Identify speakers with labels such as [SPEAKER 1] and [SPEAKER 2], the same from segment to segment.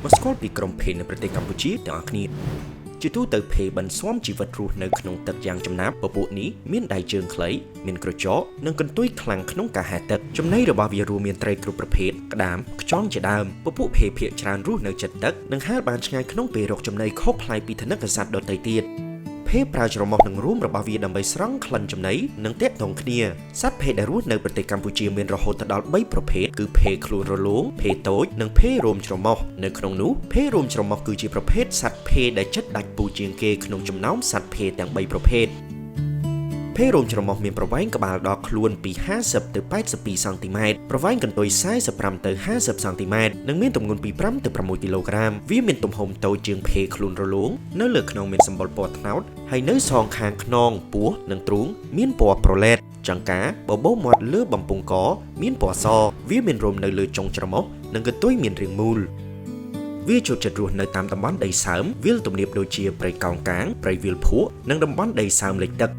[SPEAKER 1] មកស្គាល់ពីក្រុមភេនៅប្រទេសកម្ពុជាទាំងអស់គ្នាជាទូទៅភេបន្ស៊ាំជីវិតរស់នៅក្នុងទឹកយ៉ាងចំណាប់ពពួកនេះមានដៃជើងខ្លីមានក្រចកនិងកន្ទុយខ្លាំងក្នុងការហែលទឹកចំណីរបស់វារួមមានត្រីគ្រប់ប្រភេទក្តាមខ្យងជាដើមពពួកភេភាគច្រើនរស់នៅជិតទឹកនិងហែលបានឆ្ងាយក្នុងពេលរកចំណីខុសប្លែកពីថនិកសត្វដទៃទៀត ភេប្រើច្រមុះនិងរូមរបស់វាដើម្បីស្រង់ក្លិនចំណីនិងទាក់ទងគ្នាសត្វភេដែលរស់នៅប្រទេសកម្ពុជាមានរហូតដល់3ប្រភេទគឺភេខ្លួនរលោងភេតូចនិងភេរោមច្រមុះនៅក្នុងនោះភេរោមច្រមុះគឺជាប្រភេទសត្វភេដែលជិតដាច់ពូជជាងគេក្នុងចំណោមសត្វភេទាំង3ប្រភេទភេរោមច្រមុះមានប្រវែងក្បាលដល់ខ្លួនពី50ទៅ82សង់ទីម៉ែត្រប្រវែងកន្ទុយ45ទៅ50សង់ទីម៉ែត្រនិងមានទម្ងន់ពី5ទៅ6គីឡូក្រាមវាមានទំហំតូចជាងភេខ្លួនរលោងនៅលើខ្នងមានសម្បុរពណ៌ត្នោតហើយនៅសងខាងខ្នងពោះនិងទ្រូងមានពណ៌ប្រឡែតចង្កាបបោមាត់លើបំពង់កមានពណ៌សវាមានរោមនៅលើចុងច្រមុះនិងកន្ទុយមានរាងមូលវាចូលចិត្តរស់នៅតាមតំបន់ដីសើមវាលទំនាបដូចជាព្រៃកោងកាងព្រៃវាលភក់និងតំបន់ដីសើមលិចទឹក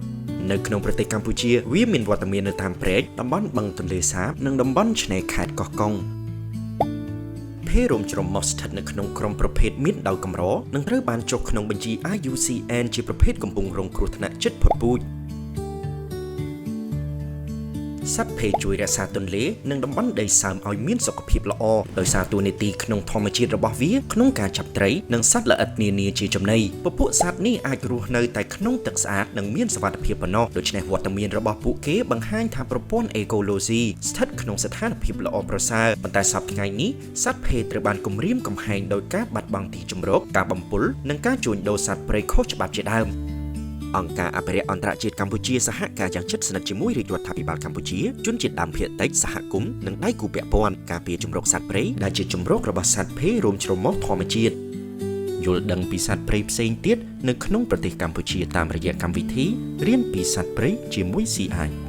[SPEAKER 1] នៅក្នុងប្រទេសកម្ពុជាវាមានវត្តមាននៅតាមព្រែកតំបន់បឹងទន្លេសាបនិងតំបន់ឆ្នេរខេត្តកោះកុងភេរោមច្រមុះស្ថិតនៅក្នុងក្រុមប្រភេទមានដោយកម្រនិងត្រូវបានចុះក្នុងបញ្ជី IUCN ជាប្រភេទកំពុងរងគ្រោះថ្នាក់ជិតផុតពូជសត្វភេជួយរក្សាទន្លេនិងតំបន់ដីសើមឲ្យមានសុខភាពល្អដោយសារតួនាទីក្នុងធម្មជាតិរបស់វាក្នុងការចាប់ត្រីនិងសត្វល្អិតនានាជាចំណីពពួកសត្វនេះអាចរស់នៅតែក្នុងទឹកស្អាតនិងមានសុវត្ថិភាពប៉ុណ្ណោះដូច្នេះវត្តមានរបស់ពួកគេបង្ហាញថាប្រព័ន្ធអេកូឡូស៊ីស្ថិតក្នុងស្ថានភាពល្អប្រសើរប៉ុន្តែសប្តាហ៍ថ្ងៃនេះសត្វភេត្រូវបានគំរាមកំហែងដោយការបាត់បង់ទីជម្រកការបំពុលនិងការជួញដូរសត្វព្រៃខុសច្បាប់ជាដើមអង្គការអភិរក្សអន្តរជាតិកម្ពុជាសហការយ៉ាងជិតស្និទ្ធជាមួយរាជរដ្ឋាភិបាលកម្ពុជាជនជាតិដើមភាគតិចសហគមន៍និងដៃគូពាក់ព័ន្ធការពារជម្រកសត្វព្រៃដែលជាជម្រករបស់សត្វភេរោមច្រមុះធម្មជាតិយល់ដឹងពីសត្វព្រៃផ្សេងទៀតនៅក្នុងប្រទេសកម្ពុជាតាមរយៈកម្មវិធីរៀនពីសត្វព្រៃជាមួយ CI។